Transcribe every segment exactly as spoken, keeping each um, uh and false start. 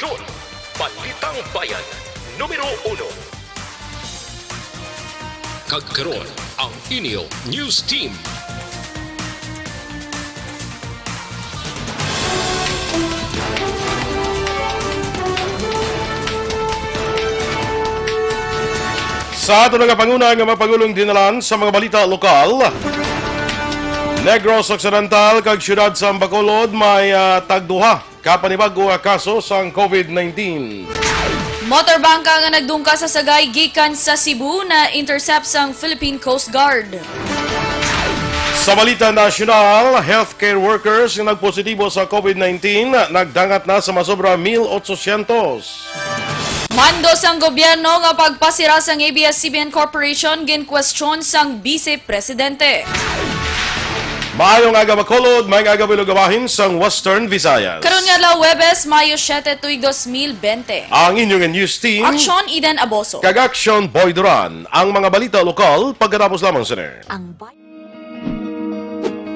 Karon, Balitang Bayan, numero uno. Kag karon, ang inyo news team. Sa ato nga panguna nga mga pangulong dinalan sa mga balita lokal, Negros Occidental kag siyudad sa Bacolod may, ah, tagduha ka panibago nga kaso sang covid nineteen. Motorbangka nga nagdungka sa Sagay gikan sa Cebu na-intercept sang Philippine Coast Guard. Sa balita nasyonal, healthcare workers nga nagpositibo sa covid nineteen nagdangat na sa masobra mil ochocientos. Mando sang gobyerno nga pagpasira sang A B S C B N Corporation ginkwestiyon sang Bise Presidente. Maayong aga, Bacolod, maayong aga, Bilog Abahin sang Western Visayas. Karon nga adlaw, Huwebes, Mayo siete, tuig dos mil bente. Ang inyong news team, Aksyon, Eden Aboso. Kag Aksyon, Boy Duran. Ang mga balita lokal pagkatapos lamang sini. Ang bay-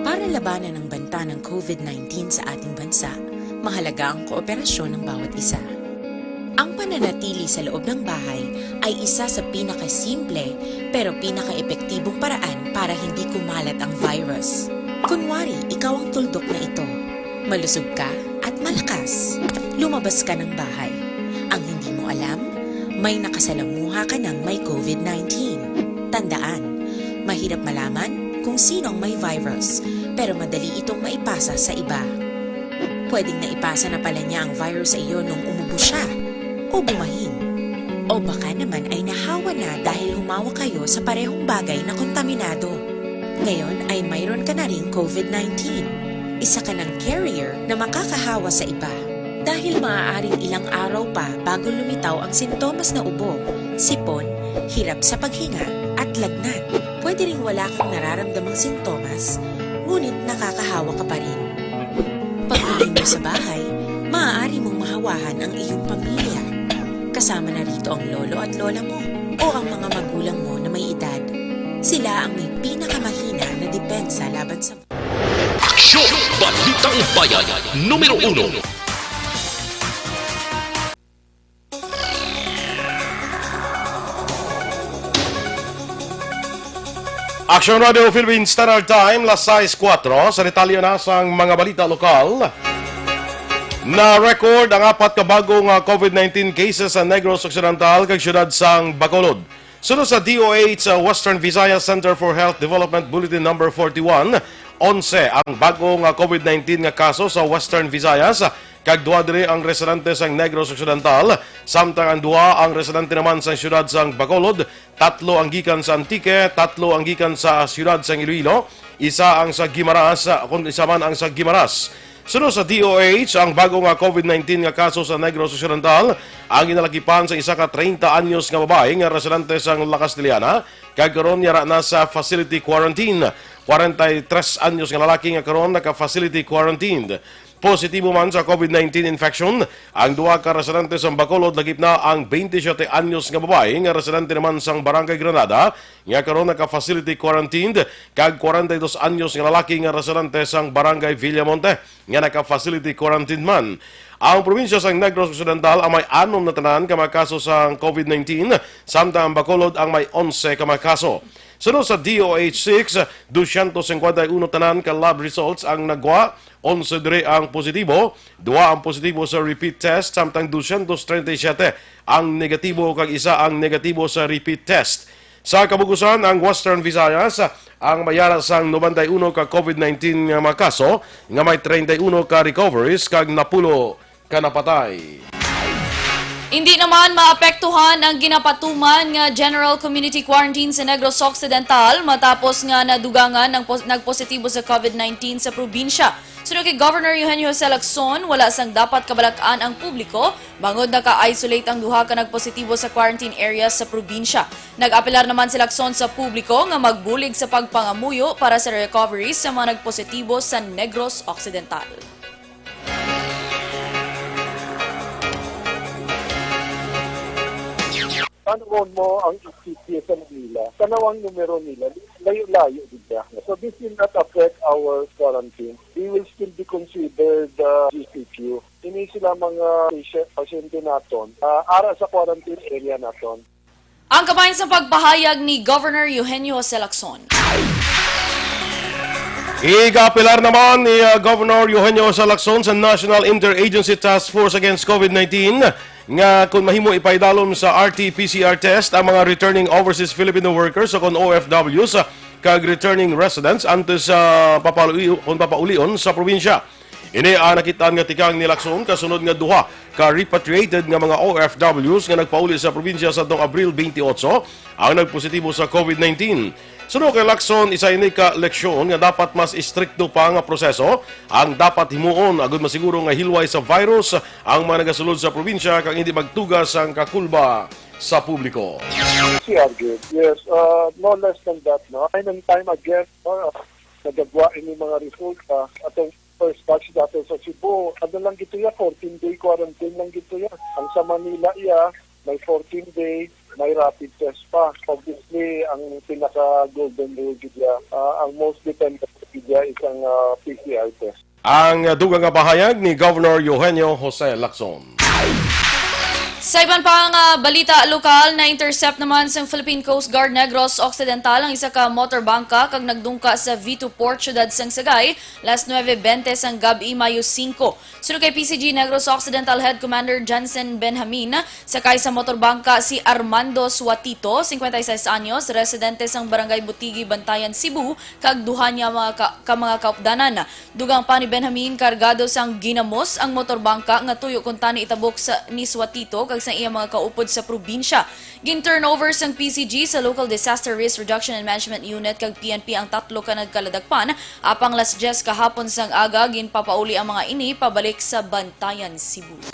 Para labanan ang banta ng covid nineteen sa ating bansa, mahalaga ang kooperasyon ng bawat isa. Ang pananatili sa loob ng bahay ay isa sa pinakasimple pero pinakaepektibong paraan para hindi kumalat ang virus. Kunwari, ikaw ang tuldok na ito. Malusog ka at malakas. Lumabas ka ng bahay. Ang hindi mo alam, may nakasalamuha ka ng may covid nineteen. Tandaan, mahirap malaman kung sino ang may virus, pero madali itong maipasa sa iba. Pwedeng naipasa na pala niya ang virus sa iyo nung umubo siya o bumahin. O baka naman ay nahawa na dahil humawak kayo sa parehong bagay na kontaminado. Ngayon ay mayroon ka na ring covid nineteen. Isa ka ng carrier na makakahawa sa iba. Dahil maaaring ilang araw pa bago lumitaw ang sintomas na ubo, sipon, hirap sa paghinga, at lagnat. Pwede ring wala kang nararamdamang sintomas, ngunit nakakahawa ka pa rin. Pag-uwi mo sa bahay, maaari mong mahawahan ang iyong pamilya. Kasama na rito ang lolo at lola mo o ang mga magulang mo na may edad. Sila ang may pinakamahina na depensa laban sa Aksyon! Balitang Bayan, numero uno. Aksyon Radio Philippine Standard Time, las sais kuwatro. Sa detalye na sang mga balita lokal, na-record ang apat ka bago nga covid nineteen cases sa Negros Occidental kag siyudad sang Bacolod. Suno sa D O H, uh, Western Visayas Center for Health Development Bulletin Number forty-one, onse ang bago nga covid nineteen nga kaso sa Western Visayas, kag duha diri ang residente sang Negros Occidental, samtang ang duha ang residente naman sa siyudad sang Bacolod, tatlo ang gikan sa Antique, tatlo ang gikan sa siyudad sang Iloilo, isa ang sa Guimaras, uh, kun isa man ang sa Guimaras. Suno sa D O H, ang bago nga covid nineteen nga kaso sa Negros Occidental ang ginalakipan sa isa ka treinta anyos nga babayi nga residente sang La Castellana, kag karon yara na sa facility quarantine. Kwarenta y tres anyos nga lalaki nga karon naka-facility quarantined. Positibo man sa covid nineteen infection ang duha ka residente sang Bacolod, lakip na ang twenty-siete anyos nga babayi nga residente naman sang Barangay Granada, nga karon naka-facility quarantined, kag kwarenta y dos anyos nga lalaki nga residente sang Barangay Villamonte, nga naka-facility quarantined man. Ang probinsya sang Negros Occidental ang may anom na tanan ka mga kaso sang covid nineteen, samtang ang Bacolod ang may onse ka mga kaso. Suno sa D O H six, dosyentos singkwenta y uno tanan ka lab results ang nagwa, onse diri ang positibo, duha ang positibo sa repeat test, samtang dosyentos treinta y siete ang negatibo kag isa ang negatibo sa repeat test. Sa kabugusan, ang Western Visayas ang may ara sang nobenta y uno ka covid nineteen nga mga kaso, nga may treinta y uno ka recoveries kag napulo ka napatay. Hindi naman maapektuhan ang ginapatuman nga general community quarantine sa Negros Occidental matapos nga nadugangan ang pos-, nagpositibo sa covid nineteen sa probinsya. Suno kay Governor Eugenio Jose Lacson, wala sang dapat kabalak-an ang publiko bangod naka-isolate ang duha ka nagpositibo sa quarantine area sa probinsya. Nag-apelar naman si Lacson sa publiko nga magbulig sa pagpangamuyo para sa recovery sa mga nagpositibo sa Negros Occidental. Tan-awon mo ang E C P sa Manila. Tan-awa ang numero nila. Layo-layo gid siya. So this will not affect our quarantine. We will still be considered uh, G C Q. Ini sila mga patient, pasyente naton. Ah, ara sa quarantine area naton. Ang kabahin sa pagpahayag ni Governor Eugenio Jose Lacson. Igaapelar naman ni uh, Governor Eugenio Jose Lacson sa National Interagency Task Force Against COVID nineteen nga kung mahimo ipaidalom sa R T P C R test ang mga returning overseas Filipino workers o kon O F Ws kag returning residents antes sa papauli- kung papaulion sa probinsya. Ini ang nakitaan nga tikang ni Lacson kasunod nga duha ka repatriated nga mga O F Ws nga nagpauli sa probinsya sa atong Abril twenty-eight ang nagpositibo sa COVID nineteen. Suno kay Lacson, isa ini ka leksyon nga dapat mas istrikto pa nga proseso ang dapat himuon agud masiguro nga hilway sa virus ang mga nagasulod sa probinsya kag hindi magtuga sang kakulba sa publiko. Si Argid, yes, uh, no less than that, no? Time and time again, no? Nagagwa ini mga resulta. Atong first batch dato sa Cebu, ano lang gito ya, fourteen day quarantine lang gito ya. Ang sa Manila iya, may fourteen day, may rapid test pa. Obviously, ang pinaka golden rule gid ya, ah, ang most dependable gid ya is ang ah, P C R test. Ang dugang nga pahayag ni Governor Eugenio Jose Lacson. Sa iban pa nga balita lokal, na-intercept naman sang Philippine Coast Guard Negros Occidental ang isa ka motor bangka kag nagdungka sa Vito Port, siyudad sang Sagay, las nuebe bente sang gab-i, Mayo singko. Suno kay P C G Negros Occidental Head Commander Jensen Benjamin, sakay sa motor bangka si Armando Suatito, singkwenta y seis anyos, residente sang Barangay Butigi, Bantayan, Cebu, kag duha niya mga ka, ka mga kaupdanan. Dugang pa ni Benjamin, kargado sang ginamos ang motor bangka nga tuyo kuntani itabok sa ni Suatito kag sa iya mga kaupod sa probinsya. Gin-turnover sang P C G sa Local Disaster Risk Reduction and Management Unit kag P N P ang tatlo ka nagkaladakpan, apang las dyes kahapon sang aga ginpapauli ang mga ini pabalik sa Bantayan, Cebu.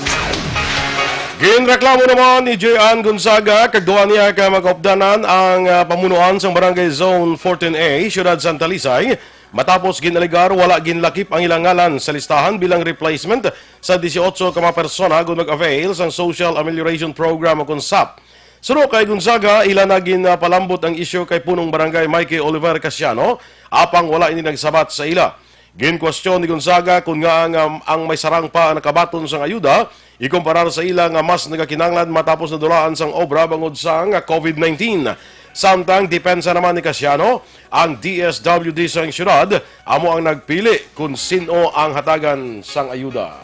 Ginreklamo naman ni J. Ann Gonzaga kag duha niya ka mga kaupdanan ang ah, pamunuan sang Barangay Zone fourteen A, Siyudad Santa Lisay, matapos ginalegar wala ginlakip ang ilang ngalan sa listahan bilang replacement sa dieciocho ka mga persona kon mag-avail sang Social Amelioration Program o kon sap. Suno kay Gonzaga, ila na ginpalambot ang isyu kay Punong Barangay Mikey Oliver Casiano, apang wala ini nagsabat sa ila. Ginkwestiyon ni Gonzaga kon ngaa nga ang may sarang pa nakabaton sang ayuda ikumparar sa ila nga mas nagakinahanglan matapos nadulaan sang obra bangod sang COVID nineteen. Samtang depensa naman ni Casiano, ang D S W D sang siyudad amo ang nagpili kon sin-o ang hatagan sang ayuda.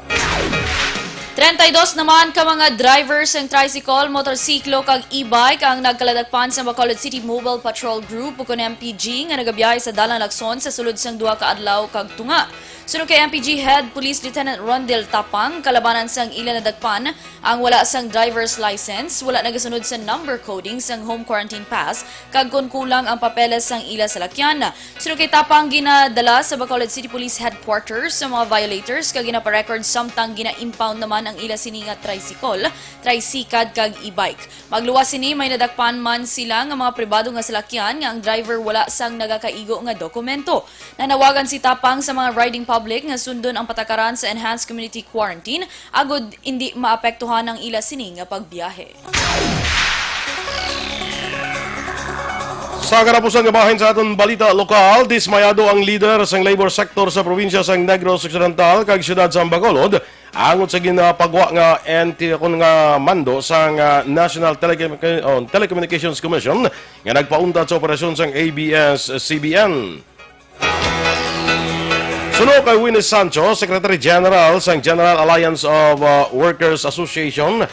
Treinta y dos naman ka mga driver sang tricycle, motorsiklo kag e-bike ang nagkaladakpan sa Bacolod City Mobile Patrol Group ukon M P G nga nagabiyahe sa Dalan Lacson sa sulod sang duha ka adlaw kag tunga. Suno kay M P G Head Police Lieutenant Rondel Tapang, kalabanan sang ila nadakpan ang wala sang driver's license, wala nagasunod sa number coding sang home quarantine pass, kag kon kulang ang papeles sang ila salakyan. Suno kay Tapang, ginadala sa Bacolod City Police Headquarters sa mga violators kag ginaparecord, samtang gina-impound naman ang ila sini nga tricycle, tricycad kag e-bike. Magluwas sini, may nadakpan man sila nga mga pribado nga salakyan nga ang driver wala sang nagakaigo nga dokumento. Nanawagan si Tapang sa mga riding public nga sundon ang patakaran sa enhanced community quarantine agud indi maapektuhan ang ila sini nga pagbiyahe. Sa katapusan nga bahin sa aton balita lokal, dismayado ang lider sang labor sector sa probinsya sang Negros Occidental kag siyudad sang Bacolod angot sa ginapagwa nga anti kun nga mando sang ah, National Telecommunica- oh, Telecommunications Commission nga nagpauntat sa operasyon sang A B S C B N. Suno kay Winnie Sancho, Secretary General sang General Alliance of uh, Workers Association,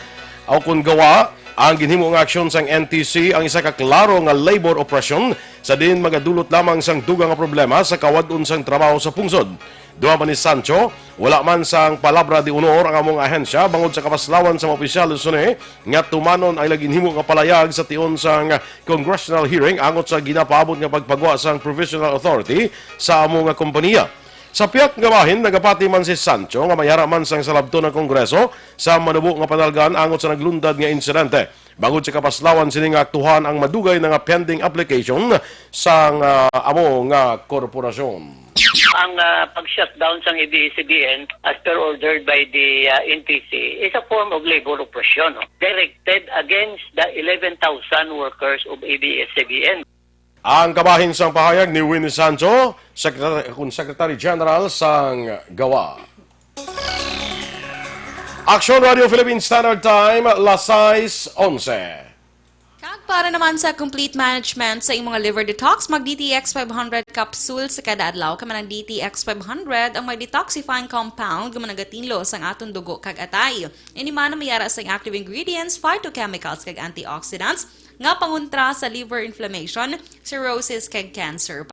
o kun gawa, ang ginhimo nga aksyon sang N T C ang isa ka klaro nga labor oppression sa diin magadulot lamang sang dugang nga problema sa kawad-on sang trabaho sa pungsod. Duha man ni Sancho, wala man sang palabra de honor ang among ahensya bangod sa kapaslawan sa mga opisyal sini nga tumanon ang ila ginhimo nga palayag sa tion sang congressional hearing angot sa ginapaabot nga pagpagwa sang provisional authority sa amo nga kompanya. Sa pihak nga bahin, nagapati man si Sancho nga may ara man sang salabton ang Kongreso sa manubo nga panalgan angot sa naglundad nga insidente. Bangod sa kapaslawan sini nga aktuhan ang madugay na nga pending application sang ah, amo nga korporasyon. Ang ah, pag-shutdown sang A B S C B N as per ordered by the ah, N T C is a form of labor oppression, no? Directed against the eleven thousand workers of A B S C B N. Ang kabahin sang pahayag ni Winnie Sancho, Secretary, kun Secretary General sang GAWA. Action Radio Philippine Standard Time, las sais onse. Kag para naman sa complete management sa imong liver detox, mag D T X five hundred capsule sa kada adlaw. Kay man ang D T X five hundred ang may detoxifying compound nga managatilo sang aton dugo kag atay. Ini man ang may ara sang active ingredients, phytochemicals kag antioxidants nga pangontra sa liver inflammation, cirrhosis kag cancer.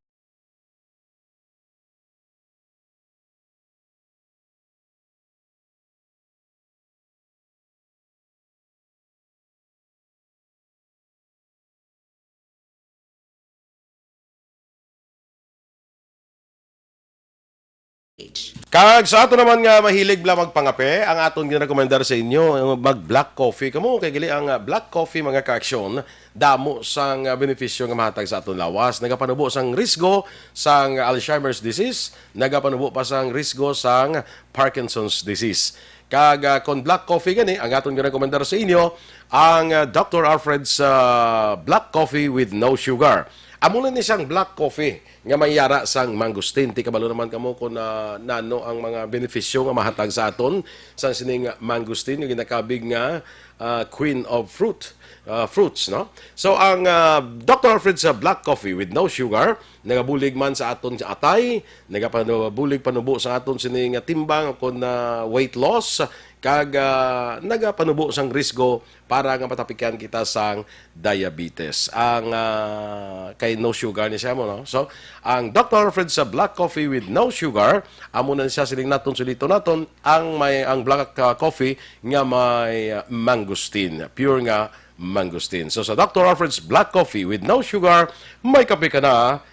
Kag sa ato naman nga mahilig bala magpangape, ang aton ginarekomendar sa inyo, mag black coffee kamo, kay gali ang ah, black coffee, mga ka-aksyon, damo sang ah, benepisyo nga mahatag sa aton lawas. Nagapanubo sang risgo sang Alzheimer's disease, nagapanubo pa sang risgo sang Parkinson's disease. Kag ah, kon black coffee gani, ang aton ginarekomendar sa inyo, ang ah, Doctor Alfred's ah, Black Coffee with No Sugar. Amo na ni siyang black coffee nga may ara sang mangosteen. Ti kabalo naman kamo kung ah, nano ang mga benepisyo nga mahatag sa aton sang sining mangosteen nga ginakabig nga ah, queen of fruit, ah, fruits, no? So ang ah, Doctor Alfred's ah, Black Coffee with No Sugar nagabulig man sa aton sa atay, nagapanubo, bulig panubo sa aton sini nga timbang kon na weight loss, kag ah, nagapanubo sang risgo para nga matapikan kita sang diabetes. Ang ah, kay no sugar ni siya mo, no? So, ang Doctor Alfred's Black Coffee with No Sugar, amo na siya siling naton, sulito naton ang may ang black ah, coffee nga may ah, mangosteen, pure nga mangosteen. So sa Doctor Alfred's Black Coffee with No Sugar, may kape ka na,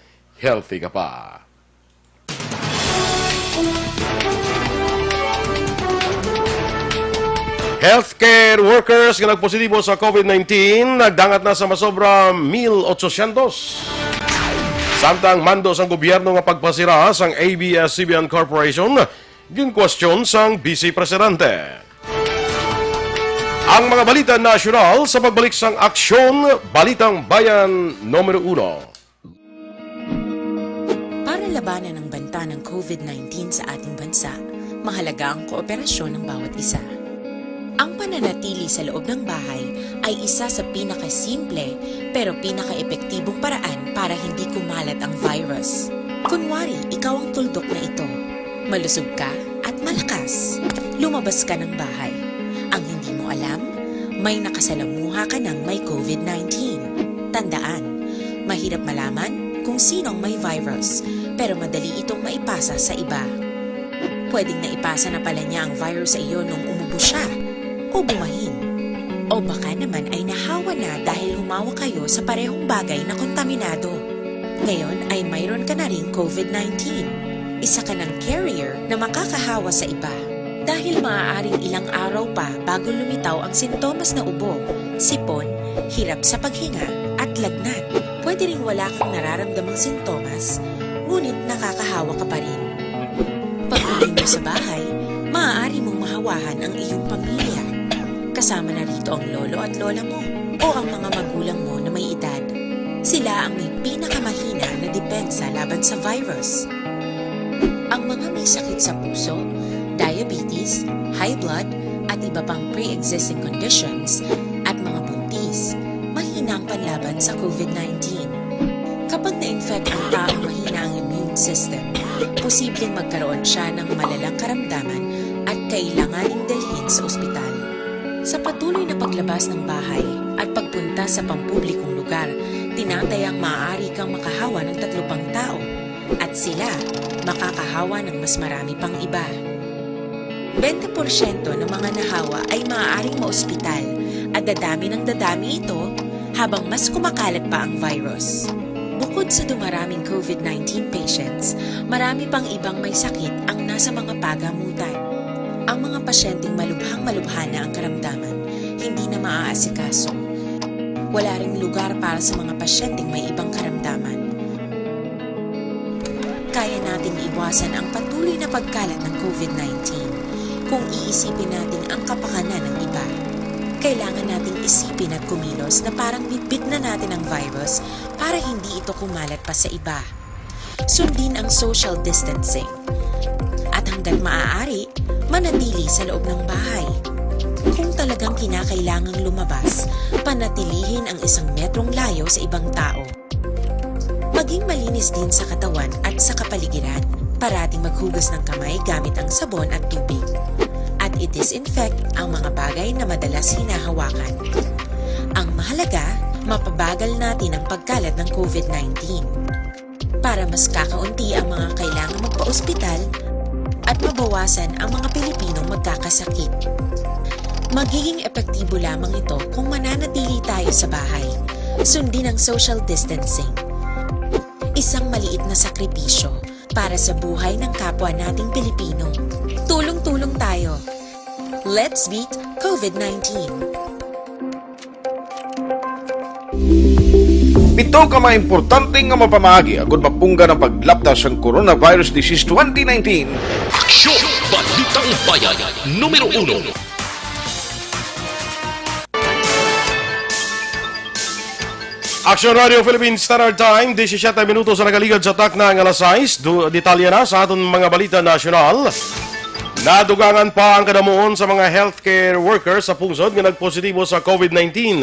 healthy ka pa. Healthcare workers nga nagpositibo sa COVID nineteen nagdangat na sa masobra mil ochocientos. Samtang mando sang gobyerno nga pagpasira sang A B S-CBN Corporation, ginkwestiyon sang Vice Presidente. Ang mga balita nasyonal sa pagbalik sang Aksyon, Balitang Bayan numero uno. Para labanan ang banta ng COVID nineteen sa ating bansa, mahalaga ang kooperasyon ng bawat isa. Ang pananatili sa loob ng bahay ay isa sa pinakasimple pero pinakaepektibong paraan para hindi kumalat ang virus. Kunwari, ikaw ang tuldok na ito. Malusog ka at malakas. Lumabas ka ng bahay. Ang hindi mo alam, may nakasalamuha ka ng may COVID nineteen. Tandaan, mahirap malaman kung sino ang may virus, pero madali itong maipasa sa iba. Pwedeng naipasa na pala niya ang virus sa iyo nung umubo siya o bumahin. O baka naman ay nahawa na dahil humawa kayo sa parehong bagay na kontaminado. Ngayon ay mayroon ka na ring COVID nineteen. Isa ka ng carrier na makakahawa sa iba. Dahil maaaring ilang araw pa bago lumitaw ang sintomas na ubo, sipon, hirap sa paghinga, at lagnat. Pwede ring wala kang nararamdamang sintomas, ngunit nakakahawa ka pa rin. Pag-uwi mo sa bahay, maaari mong mahawahan ang iyong pamilya. Kasama na rito ang lolo at lola mo o ang mga magulang mo na may edad. Sila ang may pinakamahina na depensa laban sa virus. Ang mga may sakit sa puso, diabetes, high blood, at iba pang pre-existing conditions, at mga buntis, mahina ang panlaban sa COVID nineteen. Kapag na-infect ang taong mahina ang immune system, posibleng magkaroon siya ng malalang karamdaman at kailanganing dalhin sa ospital. Sa patuloy na paglabas ng bahay at pagpunta sa pampublikong lugar, tinatayang maaari kang makahawa ng tatlo pang tao at sila makakahawa ng mas marami pang iba. Bente porsyento ng mga nahawa ay maaaring maospital at dadami ng dadami ito habang mas kumakalat pa ang virus. Bukod sa dumaraming COVID nineteen patients, marami pang ibang may sakit ang nasa mga pagamutan. Ang mga pasyenteng malubhang-malubha na ang karamdaman, hindi na maaasikaso. Wala ring lugar para sa mga pasyenteng may ibang karamdaman. Kaya nating iwasan ang patuloy na pagkalat ng COVID nineteen kung iisipin natin ang kapakanan ng iba. Kailangan nating isipin at kumilos na parang bitbit na natin ang virus para hindi ito kumalat pa sa iba. Sundin ang social distancing. At hanggat maaari, manatili sa loob ng bahay. Kung talagang kinakailangang lumabas, panatilihin ang isang metrong layo sa ibang tao. Maging malinis din sa katawan at sa kapaligiran. Parating maghugas ng kamay gamit ang sabon at tubig. At i-disinfect ang mga bagay na madalas hinahawakan. Ang mahalaga, mapabagal natin ang pagkalat ng COVID nineteen. Para mas kakaunti ang mga kailangang magpa-ospital at mabawasan ang mga Pilipinong magkakasakit. Magiging epektibo lamang ito kung mananatili tayo sa bahay. Sundin ang social distancing. Isang maliit na sakripisyo para sa buhay ng kapwa nating Pilipino. Tulong-tulong tayo. Let's beat COVID nineteen. Pito ka mga importante nga mga pamaagi agud mapunggan ang paglapta sang coronavirus disease twenty nineteen. Aksyon! Balitang Bayan, numero uno. Action Radio Philippine Standard Time, disisiete minutos ang nagaligad sa takna nga alas sais. Du- detalye na sa aton mga balita nasyonal. Nadugangan pa ang kadamuon sa mga healthcare workers sa pungsod nga nagpositibo sa COVID nineteen.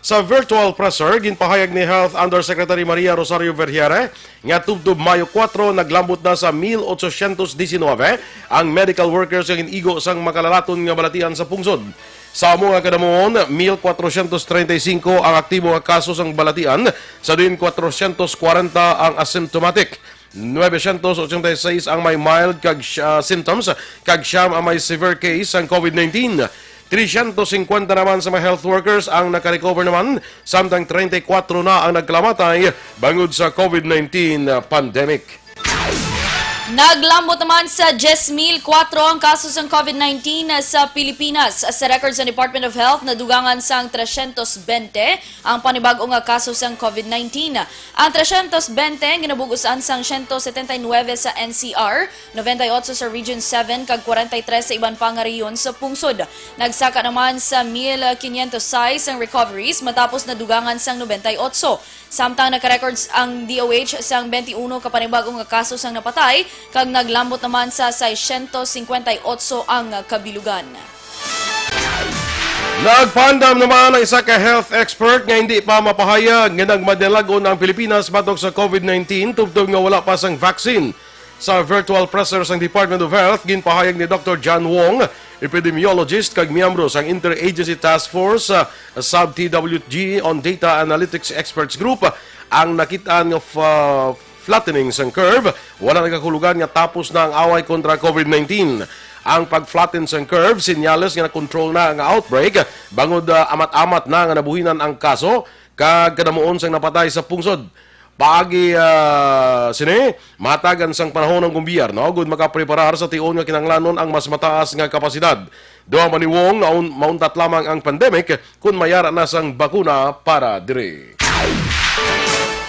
Sa virtual presser, ginpahayag ni Health Undersecretary Maria Rosario Vergeire nga tubtob Mayo kuwatro naglambot na sa mil ochocientos disinwebe ang medical workers nga gin-igo sang makalalaton nga balatian sa pungsod. Sa amo nga kadamuon, mil kwatrocientos treinta y cinco ang aktibo nga kaso sang balatian, sa diin kwatrocientos kwarenta ang asymptomatic. Nuebe sientos ochenta y seis ang may mild kag, ah, symptoms, kag siyam ang may severe case sang COVID nineteen. Trescientos cincuenta naman sa mga health workers ang nakarecover naman, samtang treinta y cuatro na ang nagkalamatay bangod sa COVID nineteen pandemic. Naglambot naman sa diyes mil kuwatro ang kaso sang COVID nineteen sa Pilipinas. Sa record sa Department of Health, nadugangan sang trescientos bente ang panibag-o nga kaso sang COVID nineteen. Ang trescientos bente ginabug-usan sang siyento setenta y nuebe sa N C R, noventa y ocho sa Region seven, kag kwarenta y tres sa iban pa nga rehiyon sa pungsod. Nagsaka naman sa mil quinientos sais ang recoveries matapos nadugangan sang noventa y ocho. Samtang naka-records ang D O H sang twenty-one ka panibag-o nga kaso sang napatay, kag naglambot naman sa seiscientos cincuenta y ocho ang kabilugan. Nagpaandam naman ang isa ka health expert nga hindi pa mapahayag nga nagmadalag-on ang Pilipinas batok sa COVID nineteen tubtob nga wala pa sang vaccine. Sa virtual presser sang Department of Health, ginpahayag ni Doctor John Wong, epidemiologist kag miyembro sang Interagency Task Force, ah, sub-T W G on Data Analytics Experts Group, ang nakit-an nga f- flattening sang curve, wala nagakahulugan nga tapos na ang away kontra COVID nineteen. Ang pag-flatten sang curve, sinyales nga na-control na ang outbreak, bangod, ah, amat-amat na nga nabuhinan ang kaso, kag kadamuon sang napatay sa pungsod. Paagi, ah, sini, mahatagan sang panahon ang gobyerno gud makapreparar sa tion nga kinahanglanon ang mas mataas nga kapasidad. Dugang pa ni Wong, naun- mauntat lamang ang pandemic kon mayara na sang bakuna para diri.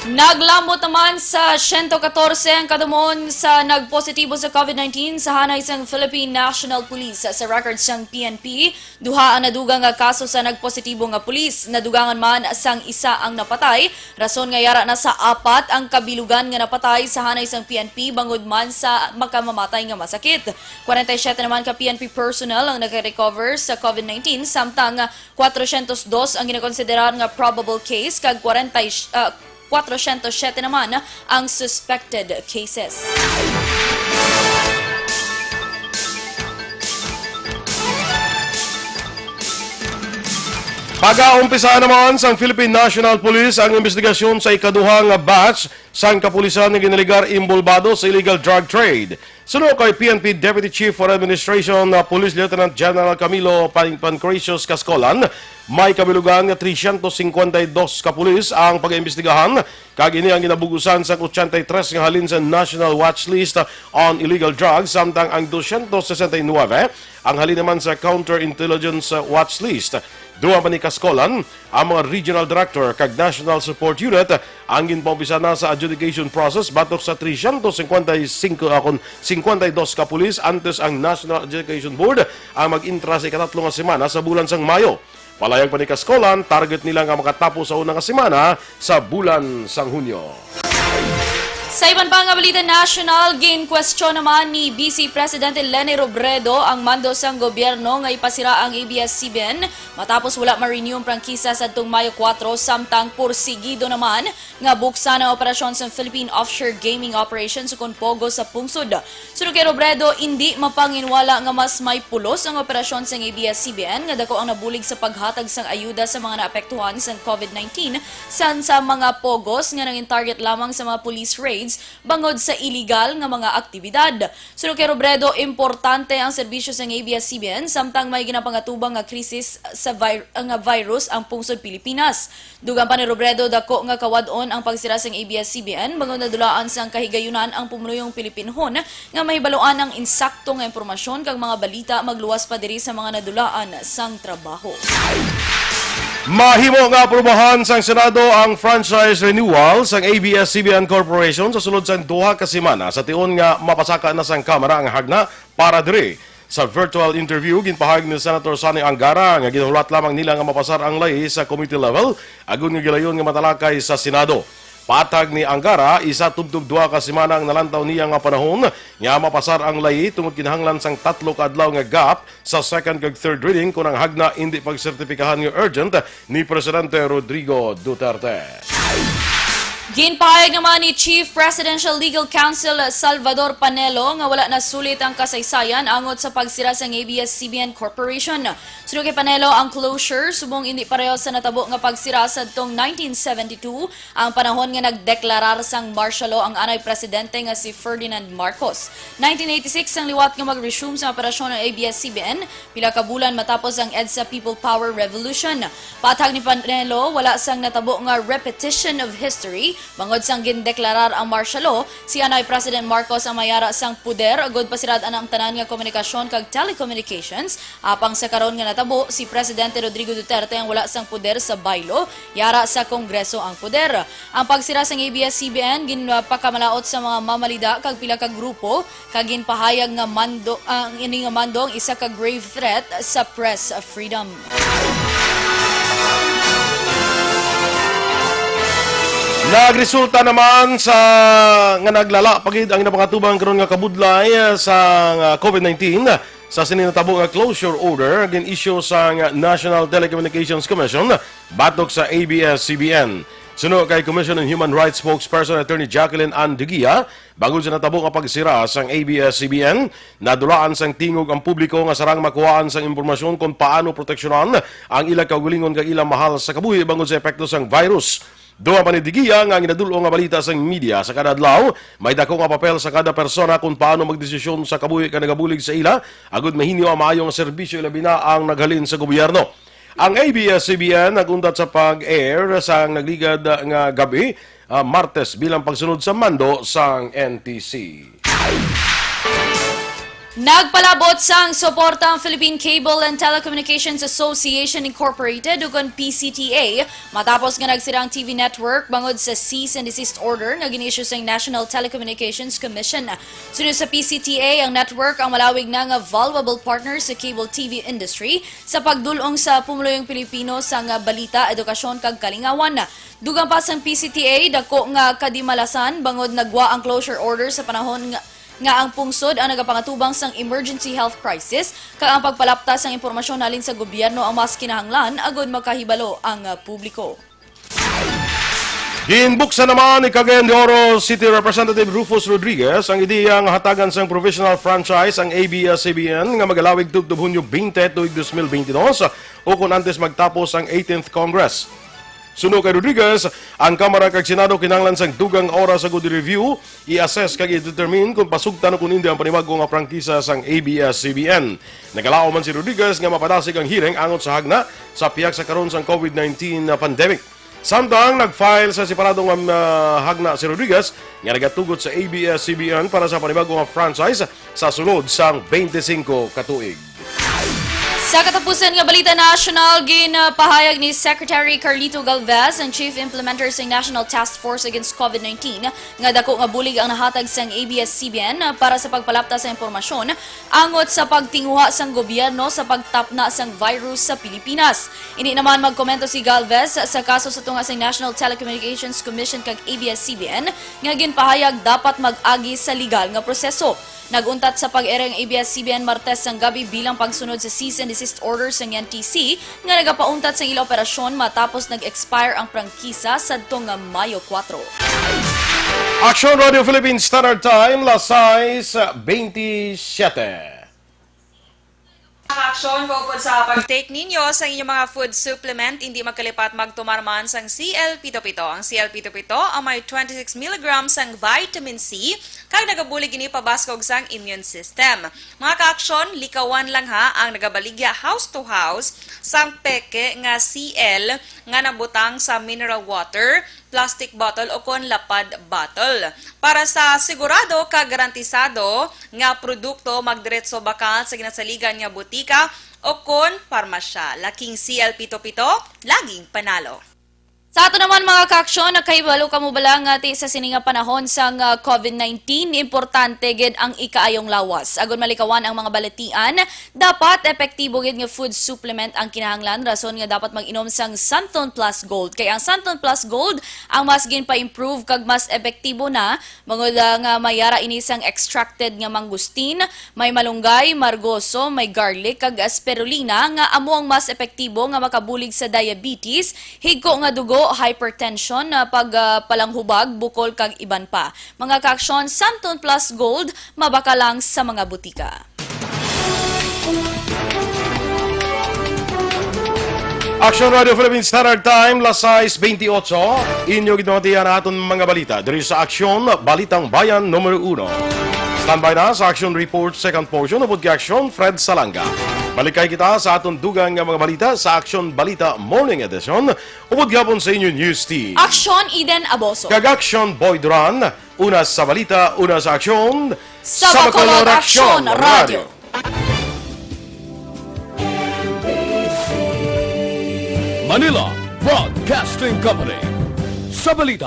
Naglambot naman sa siyento katorse ang kadumon sa nagpositibo sa COVID nineteen sa hanay sang Philippine National Police. Sa record sang P N P, duha ang nadugang nga kaso sa nagpositibo nga pulis. Nadugangan man sang isa ang napatay, rason nga yara na sa apat ang kabilugan nga napatay sa hanay sang P N P bangod man sa makamamatay nga masakit. Kwarenta y siyete naman ka P N P personnel ang naka-recover sa COVID nineteen, samtang kwatrocientos dos ang ginakonsiderar nga probable case, kag kwarenta, ah, kwatrocientos siyete naman ang suspected cases. Pag-aumpisa naman sang Philippine National Police ang investigasyon sa ikaduha nga batch sang kapulisan nga ginalegar inbolbado sa illegal drug trade. Suno kay P N P Deputy Chief for Administration, uh, Police Lieutenant General Camilo Pan-, Pancracios Cascolan, may kabilugan nga trescientos cincuenta y dos ka pulis ang pag-imbestigahan, kag ini ang ginabugusan sang ochenta y tres nga halin sa National Watch List on Illegal Drugs, samtang ang doscientos sesenta y nuebe ang halin naman sa Counterintelligence Watch List. Duha pa ni Cascolan, ang mga regional director kag national support unit ang ginpaumpisa na sa adjudication process batok sa trescientos cincuenta y cinco, ah, kon cincuenta y dos ka pulis, antes ang National Adjudication Board ang mag-intra sa ikatatlo nga semana sa bulan sang Mayo. Palayag pa ni Cascolan, target nila nga makatapos sa una nga semana sa bulan sang Hunyo. Sa iban pa nga balita nasyonal, ginkwestiyon naman ni Vice Presidente Leni Robredo ang mando sang gobyerno nga ipasira ang A B S C B N matapos wala ma-renew ang prangkisa sadtong Mayo kuwatro, samtang porsigido naman nga buksan ang operasyon sa Philippine Offshore Gaming Operations ukon POGO sa pungsod. Suno kay Robredo, indi mapanginwala nga mas may pulos ang operasyon sang A B S C B N nga dako ang nabulig sa paghatag sang ayuda sa mga naapektuhan sang COVID nineteen san sa mga POGOs nga nangin target lamang sa mga police raids bangod sa iligal nga mga aktibidad. Suno kay Robredo, importante ang serbisyo sang A B S C B N samtang may ginapangatubang nga krisis sa vir-, nga virus ang pungsod Pilipinas. Dugang pa ni Robredo, dako nga kawad-on ang pagsira sang A B S C B N bangod nadulaan sang kahigayunan ang pumuluyong Pilipinhon nga mahibaluan ang insakto nga impormasyon kag mga balita magluwas pa diri sa mga nadulaan sang trabaho. Mahimo nga aprubahan sang Senado ang franchise renewal sang A B S C B N Corporation sa sulod sang duha ka semana, sa tion nga mapasaka na sang Kamara ang hagna para diri. Sa virtual interview, ginpahayag ni Senator Sonny Angara nga ginhulat lamang nila nga mapasar ang lay sa committee level, agod nga gilayon nga matalakay sa Senado. Patag ni Angara, isa tubtob duha ka semana ang nalantaw niya nga panahon nga mapasar ang lay tungod kinahanglan sang tatlo ka adlaw nga gap sa second kag third reading kon ang hagna indi pagsertipikahan nga urgent ni Presidente Rodrigo Duterte. Ginpahayag naman ni Chief Presidential Legal Counsel Salvador Panelo nga wala na sulit ang kasaysayan angot sa pagsira sang A B S C B N Corporation. Suno kay Panelo, ang closure subong indi pareho sa natabo nga pagsira sadtong nineteen seventy-two, ang panahon nga nagdeklarar sang martial law ang anay presidente nga si Ferdinand Marcos. Nineteen eighty-six ang liwat nga mag-resume sa operasyon ang A B S C B N, pila ka bulan matapos ang EDSA People Power Revolution. Patag ni Panelo, wala sang natabo nga repetition of history. Bangod sang gindeklarar ang martial law, si anay President Marcos ang may yara sang poder, agud pasirad-an ang tanan nga komunikasyon kag telecommunications. Apang sa karon nga natabo, si Presidente Rodrigo Duterte ang wala sang poder sa bylaw, yara sa Kongreso ang poder. Ang pagsira sang A B S C B N ginpakamalaot sa mga mamalida kag pila ka grupo, kag ginpahayag nga mando, ang ini nga mando ang isa ka grave threat sa press freedom. Nagresulta naman sa nga naglala pa gid ang napangatubang karon nga kabudlay sa, ah, COVID nineteen. Sa sini natabo nga closure order, gin-issue sang National Telecommunications Commission batok sa A B S C B N. Suno kay Commission on Human Rights spokesperson Attorney Jacqueline Ann Digia, bangod sa natabo nga pagsira sang A B S C B N, nadulaan sang tingog ang publiko nga sarang makuhaan sang impormasyon kon paano proteksyonan ang ila kaugalingon kag ila mahal sa kabuhi bangod sa epekto sang virus. Dugang pa ni Digia nga ang ginadul-ong nga balita sang media sa kada adlaw, may dako nga papel sa kada persona kon paano magdesisyon sa kabuhi nga nagabulig sa ila, agud mahinyo ang maayo nga serbisyo, ilabi na ang naghalin sa gobyerno. Ang A B S C B N nag-untat sa pag-air sang nagligad nga gab-i, ah, Martes, bilang pagsunod sa mando sang N T C. Nagpalabot sang suporta ang Philippine Cable and Telecommunications Association Incorporated, ukon P C T A, matapos nga nagsira ang T V network bangod sa cease and desist order nga gin-issue sang National Telecommunications Commission. Suno sa P C T A, ang network ang malawig na nga valuable partner sa cable T V industry sa pagdul-ong sa pumuluyong Pilipino sang balita, edukasyon, kag kalingawan. Dugang pa sang P C T A, dako nga kadimalasan bangod nagwa ang closure order sa panahon nga, nga ang pungsod ang nagapangatubang sang emergency health crisis, kag ang pagpalapta sang impormasyon halin sa gobyerno ang mas kinahanglan agud makahibalo ang, ah, publiko. Ginbuksan naman ni Cagayan de Oro City Representative Rufus Rodriguez ang ideya nga hatagan sang provisional franchise ang A B S C B N nga magalawig tubtob Hunyo twenty tuig twenty twenty-two, ukon antes magtapos ang eighteenth Congress. Suno kay Rodriguez, ang Kamara kag Senado kinahanglan sang dugang oras agud i-review, i-assess kag i-determine kon pasugtan o kon indi ang panibago nga prangkisa sang A B S C B N. Nagalaom man si Rodriguez nga mapadasig ang hearing angot sa hagna sa pihak sa karon sang COVID nineteen na pandemic. Samtang nag-file sa separado nga, ah, hagna si Rodriguez nga nagatugot sa A B S C B N para sa panibago nga franchise sa sulod sang twenty-five ka tuig. Sa katapusan nga balita nasyonal, ginpahayag ni Secretary Carlito Galvez, ang Chief Implementer sa National Task Force Against COVID nineteen, nga dako nga bulig ang nahatag sang A B S C B N para sa pagpalapta sa impormasyon angot sa pagtinguha sang gobyerno sa pagtapna sang virus sa Pilipinas. Ini naman magkomento si Galvez sa kaso sa tunga sang National Telecommunications Commission kag A B S C B N nga ginpahayag dapat mag-agi sa legal nga proseso. Nag-untat sa pag-ere ang A B S C B N Martes sang gabi bilang pagsunod sa cease and desist order sang N T C nga nagapauntat sang ila operasyon matapos nag-expire ang prangkisa sadto nga Mayo kuwatro. Aksyon Radio Philippine Standard Time, las sais bentisiete. Mga aksyon, kaupod sa pag-take ninyo sa inyong mga food supplement, hindi magkalipat magtumar man sang C L pito pito. Ang C L pito pito ang may twenty-six milligrams sang vitamin C, kag nagabulig ini pabaskog sang immune system. Mga kaaksyon, likawan lang ha ang nagabaligya house to house sang peke nga C L nga nabutang sa mineral water, plastic bottle o kon lapad bottle. Para sa sigurado kag garantisado nga produkto, magdiretso bakal sa ginasaligan nga butika o kon parmasya. Laking C L pito pito, laging panalo. Sa ato naman, mga kaaksyon, nakahibalo kamo bala nga ti sa sini nga panahon sang, ah, COVID nineteen, importante gid ang ikaayong lawas. Agod malikawan ang mga balatian, dapat epektibo gid nga food supplement ang kinahanglan, rason nga dapat mag-inom sang Santon Plus Gold. Kay ang Santon Plus Gold ang mas ginpa-improve kag mas epektibo na, bangod, ah, nga may ara ini sang extracted nga mangustin, may malunggay, margoso, may garlic, kag spirulina nga amo ang mas epektibo nga makabulig sa diabetes, higko nga dugo, hypertension, ah, pag, ah, palanghubag, bukol, kag iban pa. Mga kaaksyon, Santon Plus Gold, mabakal lang sa mga butika. Aksyon Radio Philippine Standard Time, las sais bentiocho. Inyo gid mabatian ang aton mga balita diri sa Aksyon, Balitang Bayan numero uno. Standby na sa Aksyon Report second portion, upod kay Aksyon Fred Salanga. Balikay kita sa aton dugang nga mga balita sa Aksyon Balita Morning Edition, upod gihapon sa inyo news team. Aksyon Eden Aboso. Kag Aksyon Boy Duran, una sa balita, una sa aksyon, Sa Bacolod Aksyon Radio. Manila Broadcasting Company. Sa balita.